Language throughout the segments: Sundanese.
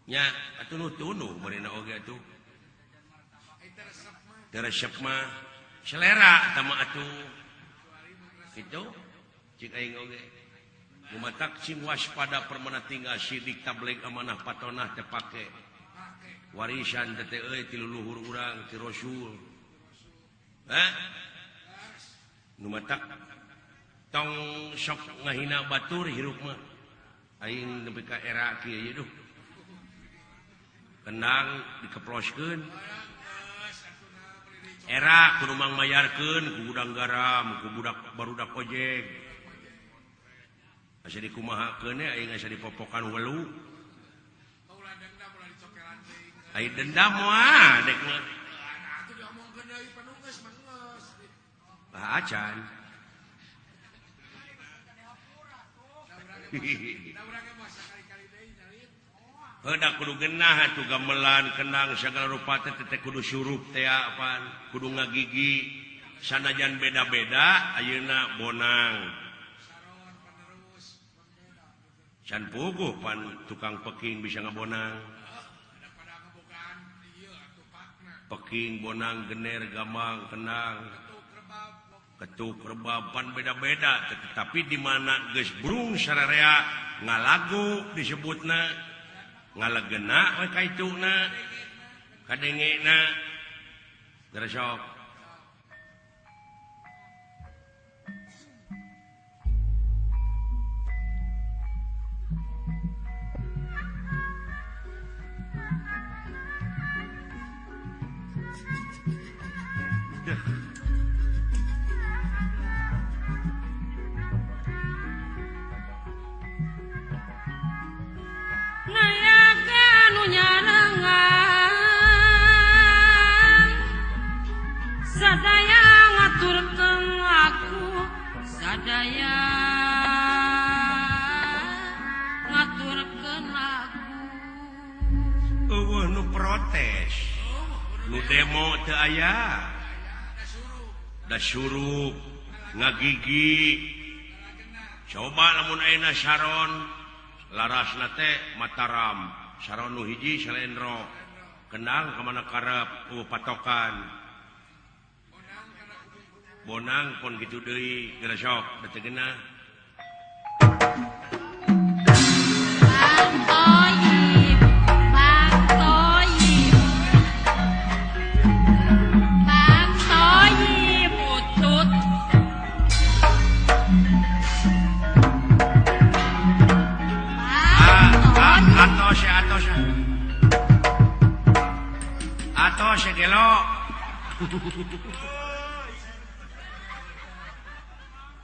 Nya atuh nu tunduh meureunna oge atuh. Teu resep mah selera eta mah atuh. Kitu cik aing oge. Gumatak cing waspada permana tinggal sidik tabligh amanah patonah teu pake. Warisan teh euy ti luluhur urang ti Rasul. Hah? Nu matak tong sok ngahina batur hirup mah. Aing nepi ka era kieu ieu duh. Kendang dikeploskeun. Era kudu mangmayarkeun ku gudang garam, ku budak barudak ojek. Asa dikumahakeun we aing asa dipopokan welu. Ai dendam mah dek mah. Bah acan. Heuh kudu genah atuh gamelan kendang sagala rupa teh teh kudu surup teh apaan kudu ngagigi sanajan beda-beda ayeuna bonang. Can puguh pan tukang peking bisa ngabonang. Peking bonang gener gamang kendang ketuk rebab pan beda-beda tetapi di mana geus brung sararea ngalagu disebutna ngalegena we kaituna kadengena geresok. Sadaya ngaturkeun aku, sadaya ngaturkeun aku. Eueuh nu protes, nu demo teu aya. Da surup ngagigi. Coba lamun ayeuna saron larasna teh Mataram, saron nu hiji salendro. Kendang ka mana karep eueuh patokan. Bonang pon gitu deui geresok teu geunah. Bang Toyib, Bang Toyib. Bang Toyib utut. Atos ya atos. Atos ya gelo.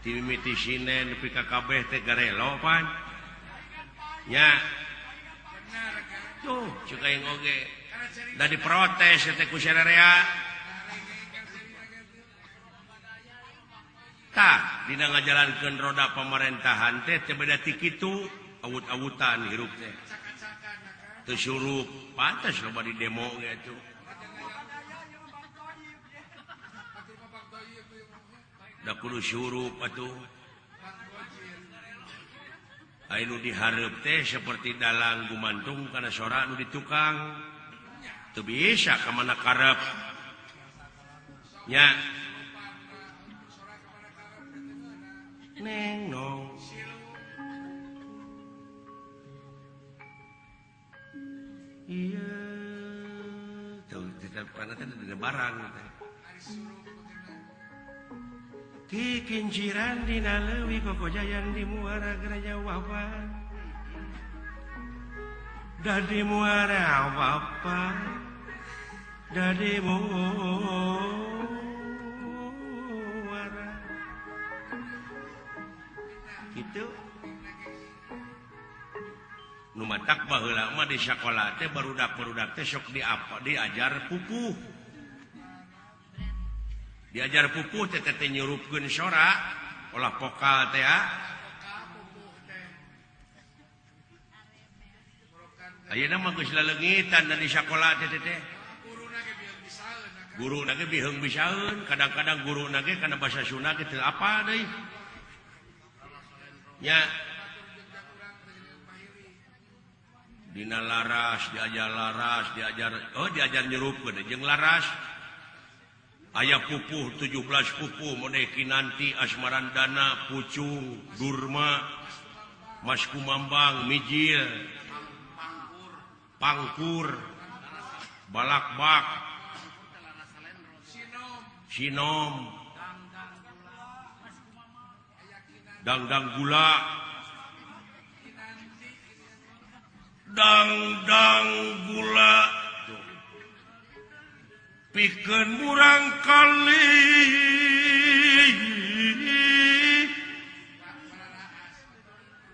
Timimiti sinen nepi ka kabeh teh garelo pan. Nya. Tuh cek aing oge. Da diprotes teh ku sararea. Tah dina ngajalankeun roda pamerintahan teh teu beda ti kitu, awut-awutan hirup teh. Teu surup, pantes loba di demo ge atuh. Da kudu surup atuh. Aya nu dihareup teh seperti dalang gumantung kana sora nu di tukang. Teu bisa ka mana karep. Nya. Neng nong. Iya. Tuh ditepana teh di barang teh. Kikinciran dina leuwi kokojayan di muara gereja wapa. Dadi muara wapa. Dadi muara. Gitu. Nu matak baheula mah di sakola teh barudak-barudak teh sok diajar pupuh. Diajar pupuh teh teh nyurupkeun sora olah vokal teh ah. Ayeuna mah geus laleungitan da di sakola teh teh. Guruna ge biheung bisaeun, kadang-kadang guruna ge kana basa Sunda ge teu apal deui. Nya. Dina laras diajar laras diajar oh diajar nyerupkeun jeung laras aya pupuh 17 pupuh modeh Kinanti Asmarandana Pucung Durma Mas Kumambang Mijil Pangkur Balakbak Sinom Dangdang gula dangdang gula pikeun murang kali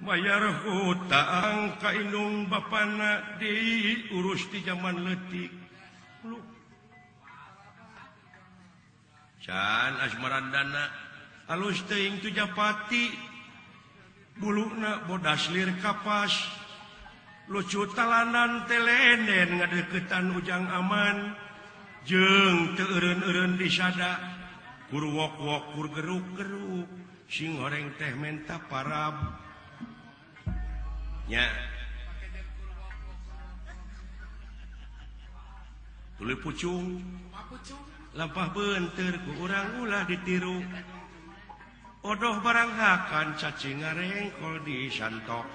bayar hutang ka indung bapana diurus di zaman leutik can Asmarandana alus teuing tu japati buluna bodas lir kapas lucu talanan telenen ngadeukeutan Ujang Aman jeung teu eureun-eureun disada kur wok-wok kur geruk-geruk sing horeng teh menta parab nya tuluy pucung lampah beunteur ku urang ulah ditiru odoh barang hakan cacing ngarengkol di santok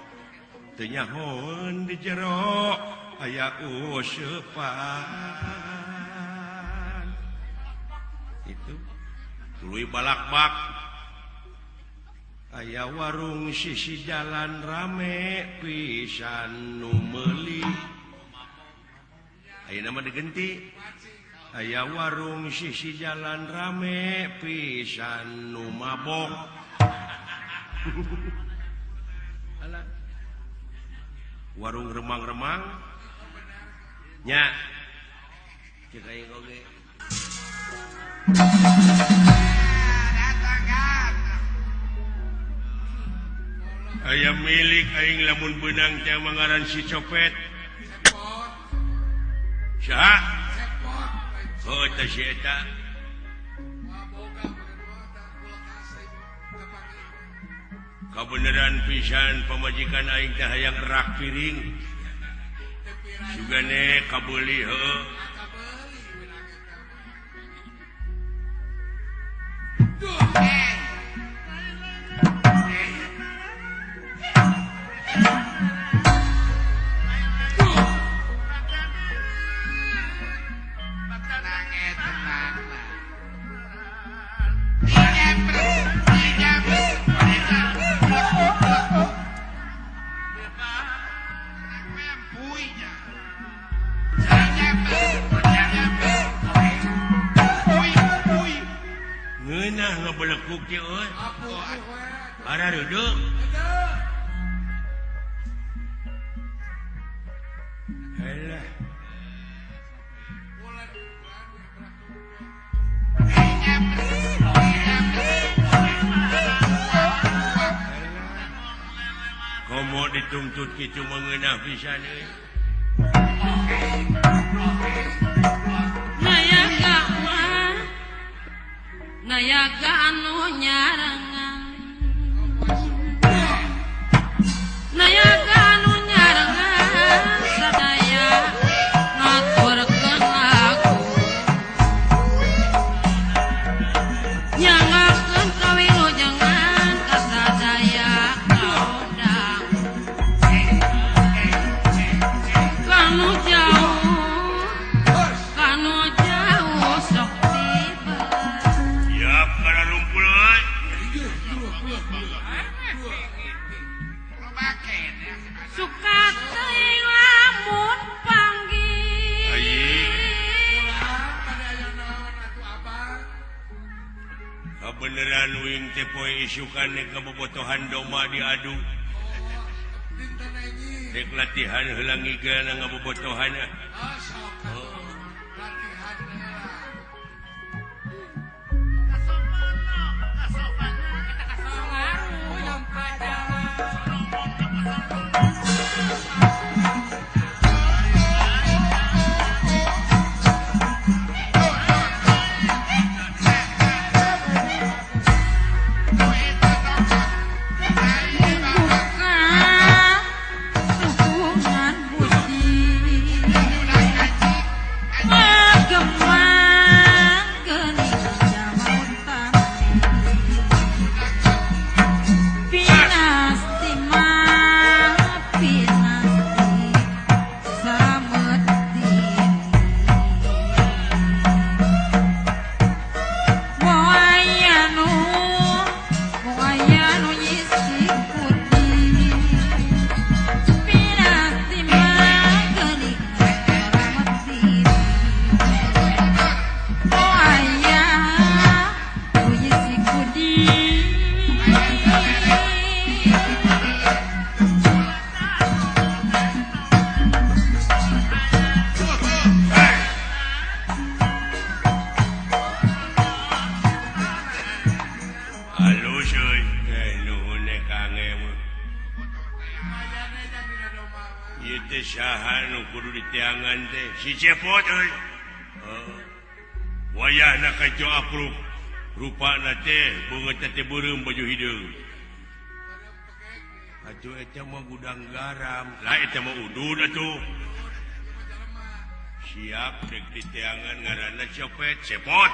teu nyahoeun di jero aya useupan itu tuluy balakbak aya warung sisi jalan rame pisan nu meuli ayeuna mah digenti aya warung sisi jalan rame pisan nu mabok. Alah. Warung remang-remang nya cek aing oge. Aya milik aing lamun beunang teh mangaran si copet. Saha? Oh, eta si eta. Kabeneran pisan pamajikan aing teh hayang rak piring. Sugane kabeuli heuh. Ngebelekuk teh euy. Arareudeuh. Halah. Komo dituntut kitu mengeunah pisan euy. Nayaga anu nyarengan Nayaga anu nyarengan sadaya ngaturkeun aku nyangakeun kawilujengan ka sadaya kaodang kanu jauh sok tiba. Suka teuing lamun panggih. Kabeneran wing teh poe isukan rek ngabobotohan domba diadu. Rek latihan heula ngigeuna ngabobotohan. Buka hubungan bujang. teh saha nu kudu diteangan teh si Cepot euy. Wayahna kaco apruk rupana teh beungeut teh beureum baju hideung. Atuh eta mah gudang garam. Lah eta mah udud atuh. Siap rek diteangan ngaranna copet Cepot.